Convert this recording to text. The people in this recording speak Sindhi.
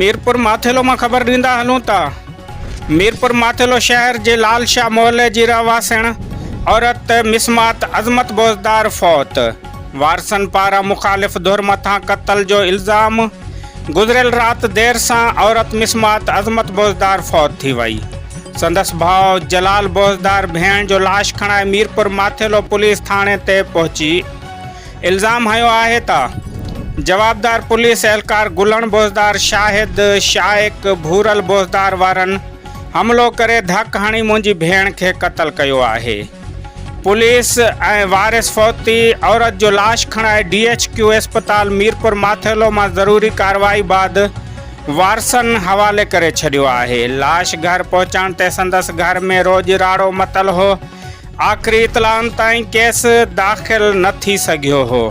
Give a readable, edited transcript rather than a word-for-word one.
ميرپور ماٿيلو مان خبر ڏيندا هلون ته ميرپور ماٿيلو شهر جي لال شاهه محلي جي رهواسڻ عورت مسمات عظمت بوزدار فوت، وارثن پاران مخالف ڌر مٿان قتل جو الزام، گذريل رات دير سان عورت مسمات عظمت بوزدار فوت ٿي وئي، سندس ڀاء جلال بوزدار ڀيڻ جو لاش کڻائي ميرپور ماٿيلو پوليس ٿاڻي تي پهچي الزام هنيو آهي ته جوابدار پوليس اهلڪار گلڻ بوزدار، شاهد، شائق، ڀورل بوزدار وارن حملو ڪري ڌڪ هڻي منهنجي ڀيڻ کي قتل ڪيو آهي. پوليس ۽ وارث فوتي عورت جو لاش کڻائي ڊي ايڇ ڪيو اسپتال ميرپور ماٿيلو مان ضروري ڪارروائي بعد وارثن حوالي ڪري ڇڏيو آهي. لاش گهر پهچڻ تي سندس گهر ۾ روڄ راڙو متل هو. آخري اطلاعن تائين ڪيس داخل نه ٿي سگهيو هو.